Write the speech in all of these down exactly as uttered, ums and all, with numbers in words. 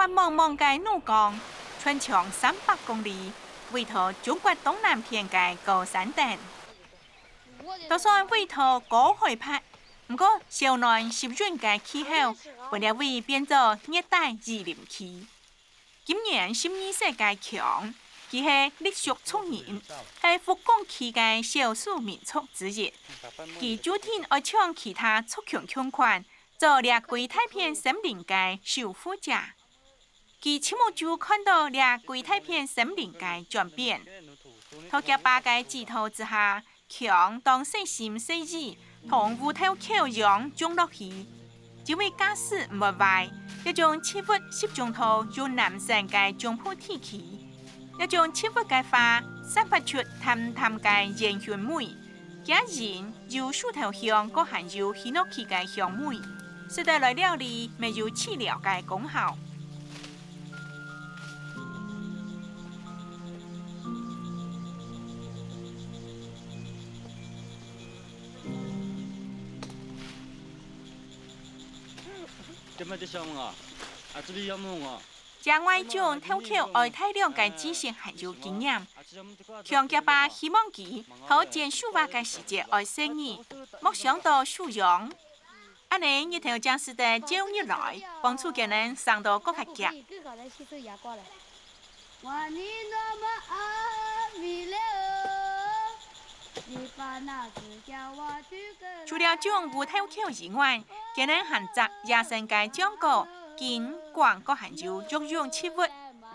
茫茫个怒江，全長三百公里，位到中國東南片个高山頂。就算位到高海拔，毋過燒暖濕潤个氣候，分這位變做熱帶雨林區。今年十二歲个強，佢係傈僳族人，係福岡區个少數民族之一。佢注定愛像其他族群共款， 做這歸大片森林个守護者。佢親目珠看到這歸大片森林个轉變。在厥爸个指導之下，強當細心細意，同烏豆口秧種落去。因為假使毋會壞，這種植物集中到雲南省个中部地區。這種植物个花散發出淡淡个煙燻味， 厥仁有樹頭香，過還有hinoki个香味，使得來料理乜有治療个功效。這外種豆蔻愛大量个知識還有經驗，強厥爸希望佢在剪樹椏个時節愛細義，莫傷到樹秧。恁呢日頭正使得照入來，幫助佢等生到過較遽。 除了種烏豆蔻以外，佢等還摘野生个漿果、根、梗，過還有藥用植物，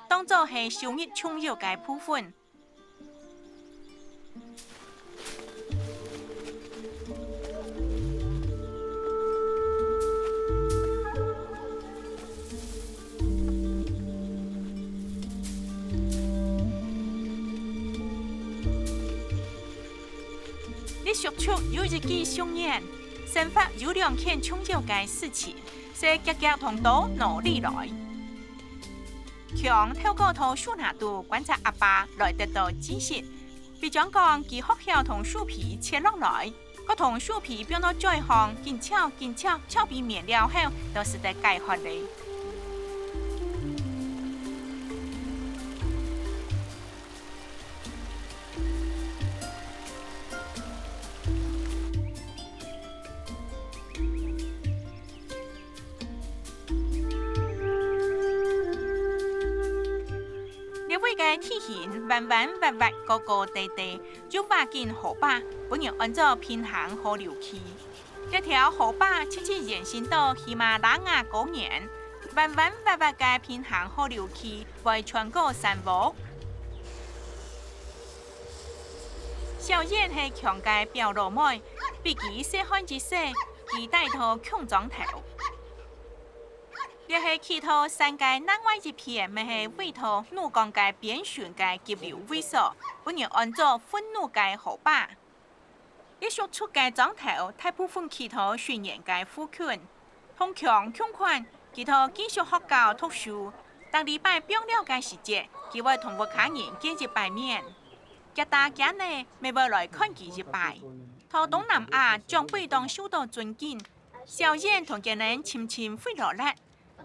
當做係收入重要个部分。 傈僳族有一句俗諺：生活有兩件重要个事情，係遽遽同刀拿起來。強透過在樹林肚觀察阿爸來得到知識，比將講佢學曉同樹皮切落來， 過同樹皮放到嘴項，緊樵緊樵，樵分綿了後，就使得解渴了。 這位个地形彎彎斡斡、高高低低，有挖緊河壩，分人安做平行河流區。這條河壩直直延伸到喜馬拉雅高原，彎彎斡斡个平行河流區會穿過山屋。小燕係強个表老妹，比佢細漢一歲，佢戴到共莊頭。 這係企到山个另外一片，乜係位到怒江个邊脣个急流位所，分人安做憤怒个河壩。傈僳族个莊頭大部分企到水源个附近，同強共款，佢到寄宿學校讀書，逐禮拜放尞个時節，佢會同屋下人見一擺面。厥打厥奶乜會來看佢一擺。到東南亞，長輩當受到尊敬， 小燕同佢等親親會落力。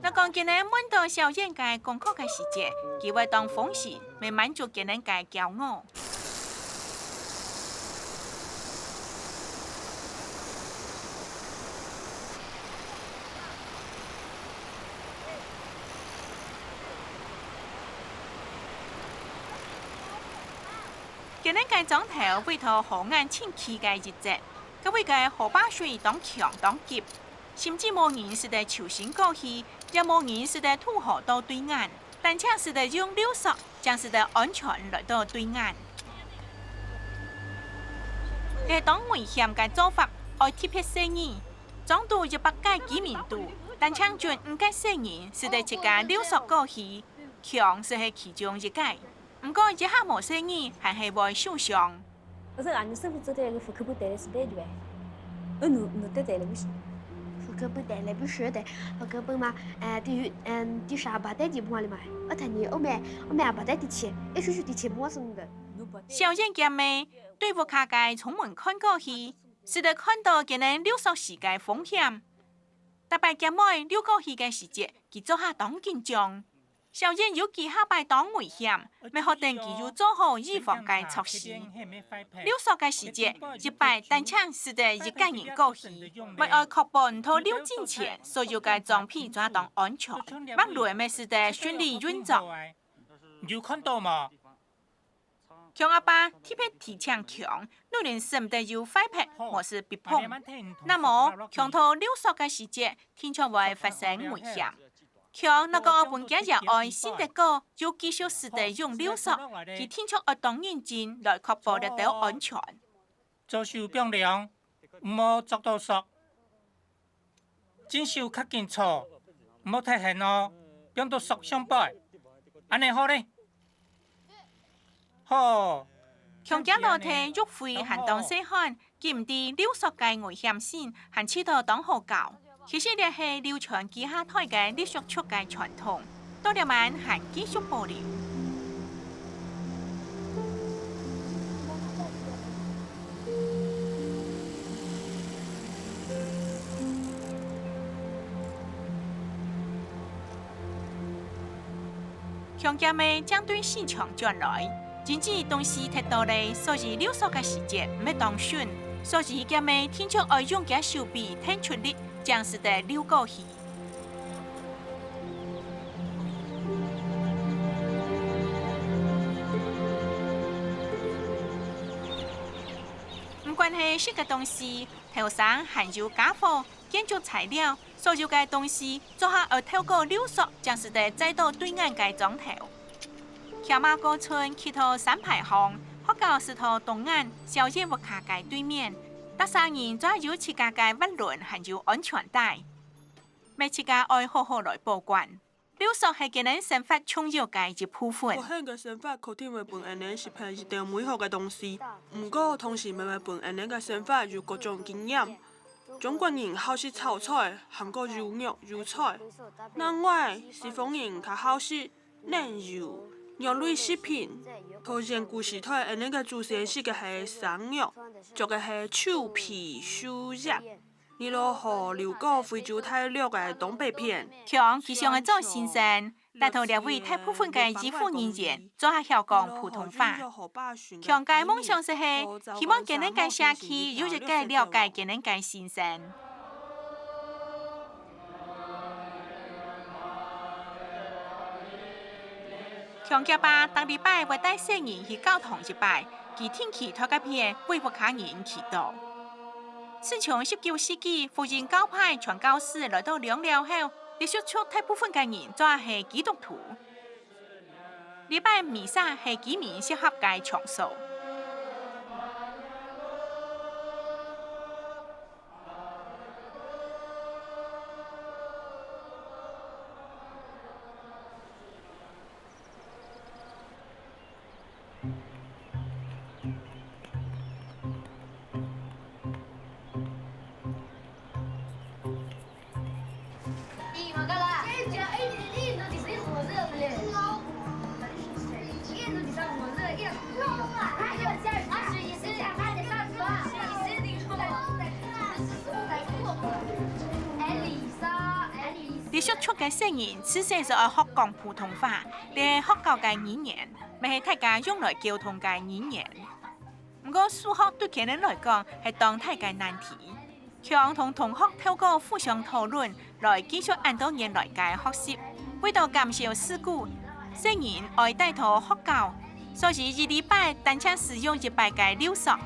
若講佢等問到小燕个功課个時節，佢會當風神，乜滿足佢等个驕傲。 佢等个莊頭位到河岸盡起个一節，該位个河壩水當強當急，甚至無人使得泅身過去，也無人使得渡河到對岸，單淨使得用溜索，正使得安全來到對岸。這當危險个做法，愛特別細義。莊肚一百個居民肚，單淨準五個細人使得自家溜索過去，強就係其中一個。 毋過一下無細義，還係會受傷。 Ơ, nu, nu tete le bisi. Fukubute le bisi de, fukubuma, eh, ti, em, ti sha bate ti mua le mai. Ơ, tani, ome, ome abate ti che, e shu shu ti che mua sung de. 小燕厥姆對屋下个窗門看過去，使得看到佢等溜索時个風險。逐擺厥妹溜過去个時節，佢做下當緊張。小燕有幾下擺當危險，乜好等佢有做好預防个措施。溜索个時節，一擺單淨使得一個人過去，乜愛確保毋到溜進前，所有个裝備做當安全，滑輪乜使得順利運作。有看到無？ 強阿爸特別提醒強，女人使毋得有壞撇，無使逼碰。若無，強到溜索个時節，定著會發生危險。強若講愛分厥爺哀信得過，又繼續使得用溜索，佢定著愛當認真來確保這兜安全。左手放涼，毋好著到索。 正手較緊坐，毋好忒絚哦，放到索上背。恁呢好咧。好。強厥老弟約會還當細漢，佢毋知溜索个危險性，還試著當好搞。其實這係流傳幾下代个笠叔叔个傳統。 到這滿還繼續保留。強厥姆正對市場轉來，因為東西忒多咧，所以溜索个時節毋係當順，所以厥姆定著愛用厥手臂挺出力，正使得溜過去。 毋管係食个東西、頭衫還有傢伙、建築材料，所有个東西做下愛透過溜索，正使得載到對岸个庄頭。騎馬過村，騎到蹧跛項，學校駛到東岸，小燕屋下个對面。逐儕人做下有自家个滑輪，還有安全帶。 乜自家愛好好來保管。溜索係佢等生活重要个一部分。過去个生活肯定會分𠊎等識別一兜美好个東西，毋過同時乜會分𠊎等个生活有各種經驗。中國人好食炒菜，還過有肉有菜。另外，西方人較好食奶油、肉類食品。在遠古時代，𠊎等个祖先食个係生肉，著个係樹皮樹葉。 你老好溜過非洲大陸个東北片。強佢想愛做先生，帶頭這位大部分个醫護人員做下曉講普通話。強个夢想就係希望佢等个社區有一個了解佢等个先生。強厥爸逐禮拜會帶細人去教堂一擺，佢定期在該片為屋下人祈禱。 自從十九世紀福音教派傳教士來到兩寮後，笠叔叔大部分个人做下係基督徒。禮拜彌撒係居民集合个場所。 笠叔叔个細人自細就愛學講普通話，這係學校个語言，乜係大家用來溝通个語言。毋過數學對佢等來講係當大个難題。強同同學透過互相討論來繼續恁多年來个學習。為著減少事故，細人愛帶到學校，所以一禮拜單淨使用一擺个溜索。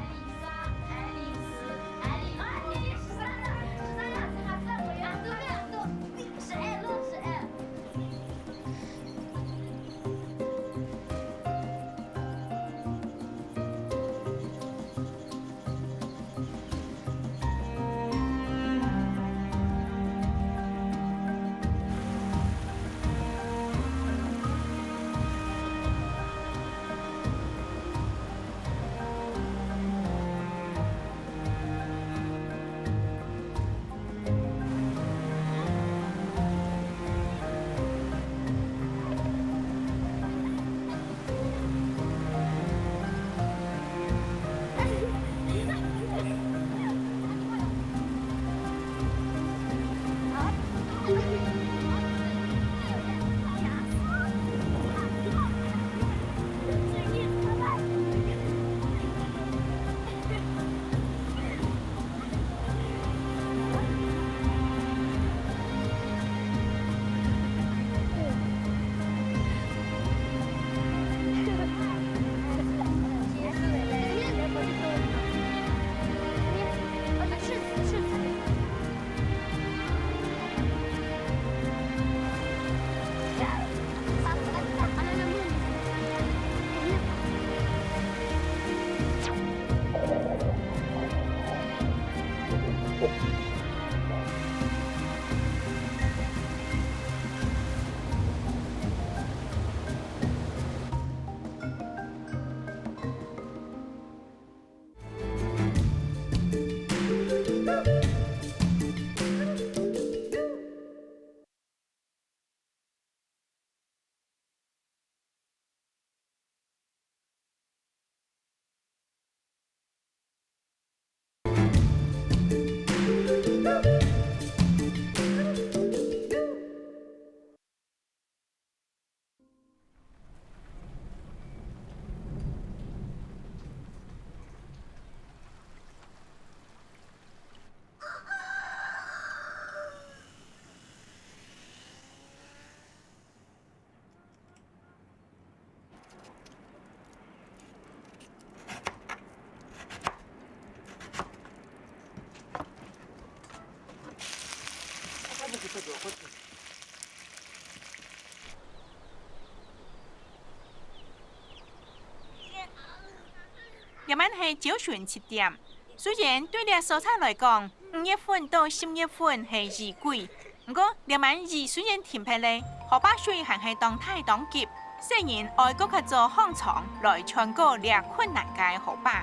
係朝晨七點。雖然對這所在來講，五月份到十月份係雨季，毋過這滿雨雖然停忒咧，河壩水還係當大當急，世人愛過較早䟘床來穿過這困難个河壩。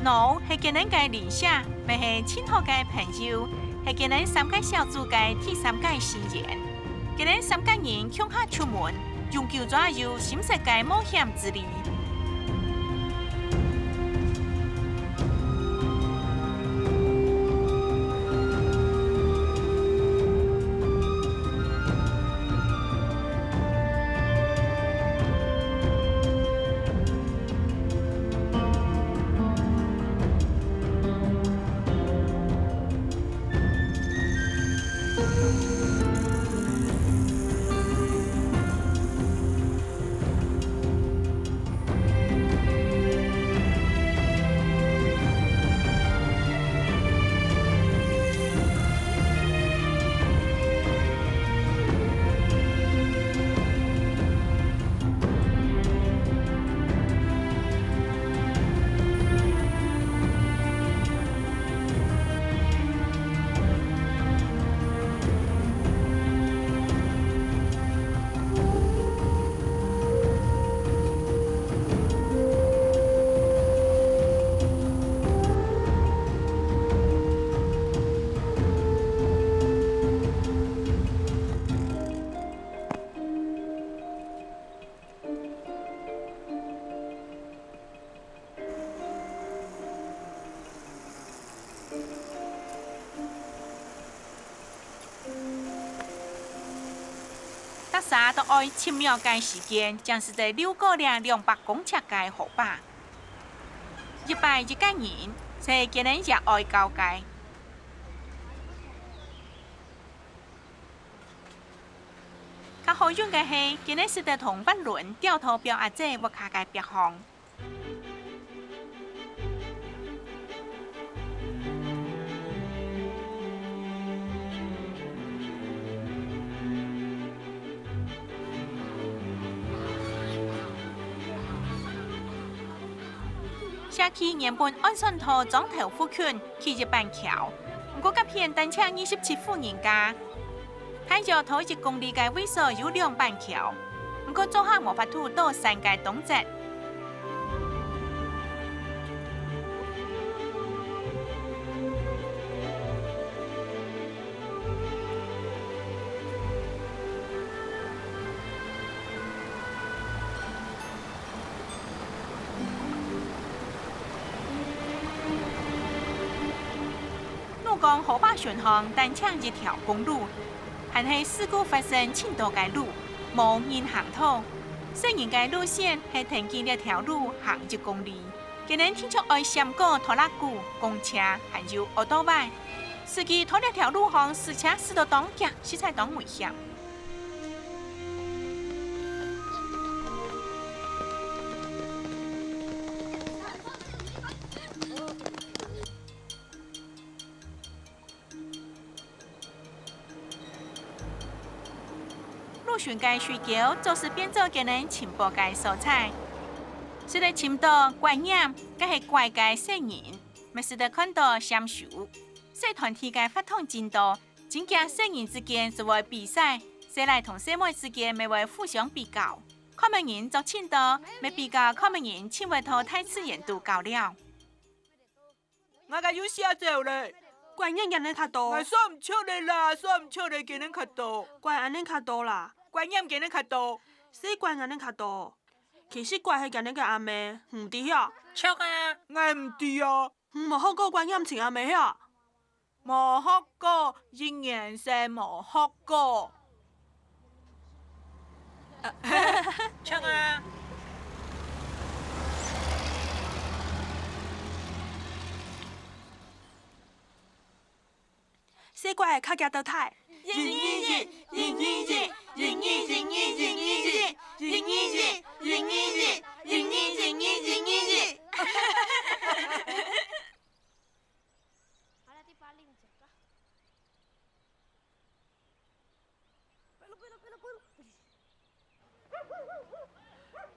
Nô係佢等个鄰舍，乜係盡好个朋友，係佢等三个小組个第三个成員。佢等三个人共下出門，用九轉十三十个冒險之旅。 逐儕都愛七秒个時間，正使得溜過這兩百公尺个河壩。一擺一个人，就係佢等也愛到个。較好運个係，佢等使得同滑輪吊到表阿姊屋下个壁項。 社區原本按算到庄頭附近起一板橋，毋過該片單淨二十七戶人家。 大約在一公里个位所有兩板橋，毋過做下無法度到山个當節。 怒江河壩巡航單淨一條公路，還係事故發生盡多个路，無人行道。細人个路線係跈緊這條路行一公里，佢等定著愛閃過拖拉庫、公車，還有奧多拜。司機在這條路項駛車駛到當遽，實在當危險。 路脣个水溝，總係變做佢等尋寶个所在。使得尋到怪鳥，該係怪个細人，乜使得看到閃爍。細團體个活動真多，真驚細人之間就會比賽，細賴同細妹之間乜會互相比較。看麼人著盡多，乜比較看麼人盡會在大自然肚搞尞。 𠊎个遊戲也走咧。怪鳥佢等較多。𠊎算毋著咧啦，算毋著咧，佢等較多。怪恁呢較多啦。怪鳥佢等較多。係怪恁呢較多。其實怪係佢等个阿姆，毋知曉。著啊。𠊎毋知啊。你無學過怪鳥尋阿姆曉？無學過，一年生無學過。 著啊。細怪較遽倒退。一二一，一二一，一二一，一二一，一二一，一二一，一二一。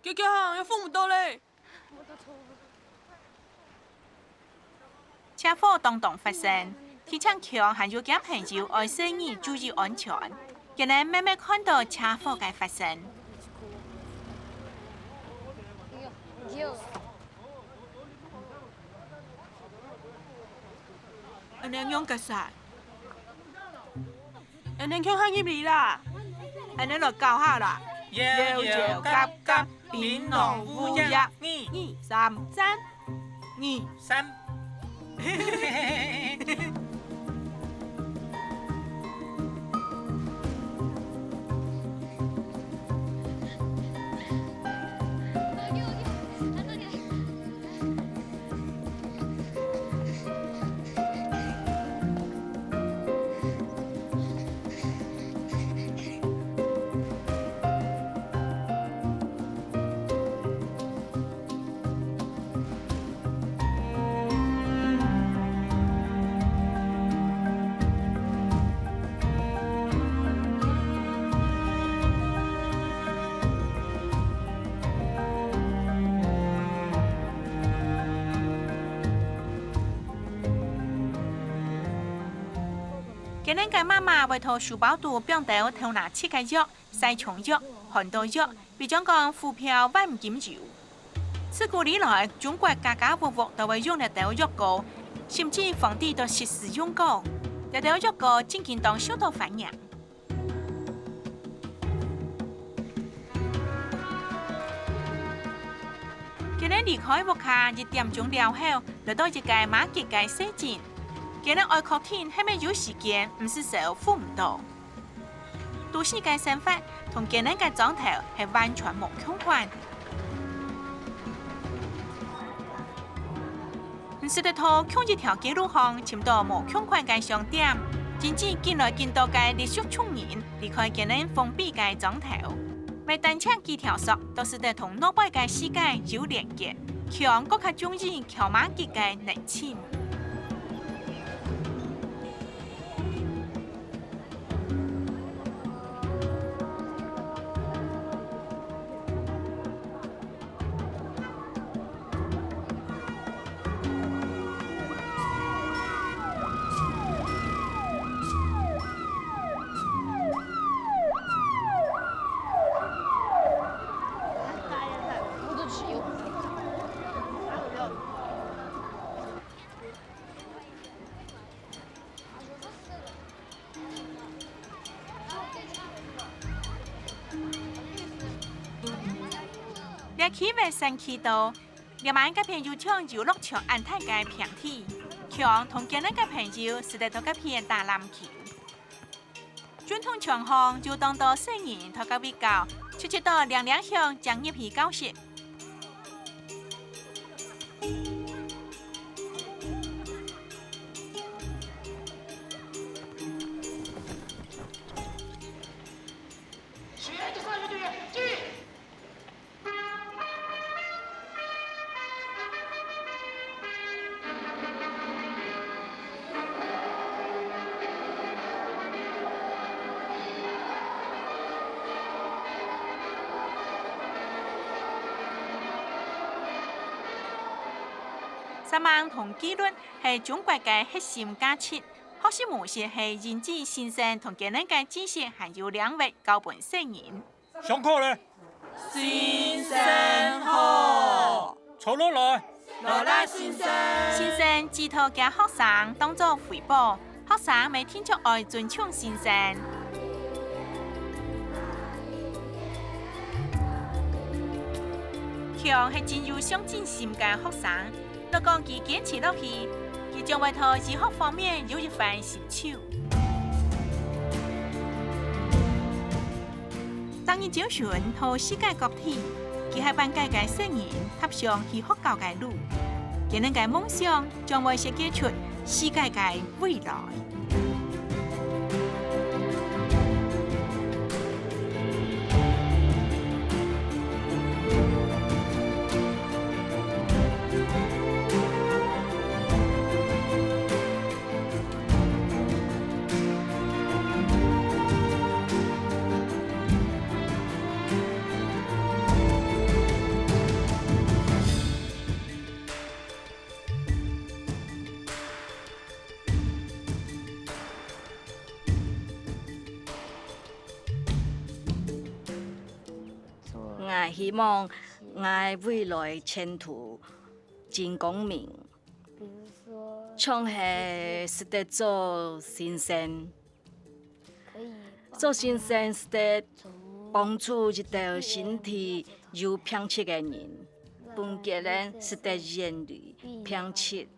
遽遽行，又拚毋到咧！車禍當當發生，提醒強還有厥朋友愛細義注意安全，佢等乜乜看到車禍个發生。 恁呢仰結煞？恁呢共下入去啦！恁呢來搞下啦！搖搖夾夾，檳榔烏葉，二、三、三、二、三。 佢等个媽媽會在書包肚放兜頭那食个藥、 曬傷藥、寒著藥，比將講虎標萬金油。自古以來，中國家家戶戶都會用這兜藥膏，甚至皇帝都食時用過。這兜藥膏正經當受到歡迎。佢等離開屋下一點鐘了後，來到一個馬吉个細鎮。佢等愛確定係毋係有時間，毋使愁赴毋到。 都市个生活同佢等个莊頭係完全無共款。毋使得在共一條街路項尋到無共款个商店，真正緊來緊多个綠色族人離開佢等封閉个莊頭，買單淨幾條索，都使得同外背个世界有連結，強過較中意箍馬吉个人情。 這區域神奇到，這滿該片有像遊樂場恁大个平地，強同佢等个朋友使得在該片打籃球。運動場項有當多細人在該位搞，直直到鈴鈴響正入去教室。責任同紀律係中國个核心價值。學習模式係引進新生同佢等个知識還有領域交分細人。上課咧！新生好！坐落來！勞力新生！新生指導厥學生當作輝寶，學生乜定著愛尊重新生。強係真有上進心个學生， 若講佢堅持落去，佢將會在醫學方面有一番成就。逐日朝晨到世界各地，佢係萬計个細人踏上去學校个路。佢等个夢想將會設計出世界个未來。 𠊎希望𠊎未來前途真光明，像係識得做先生。做先生識得幫助一兜身體有病疾个人，分佢等識得遠離病疾。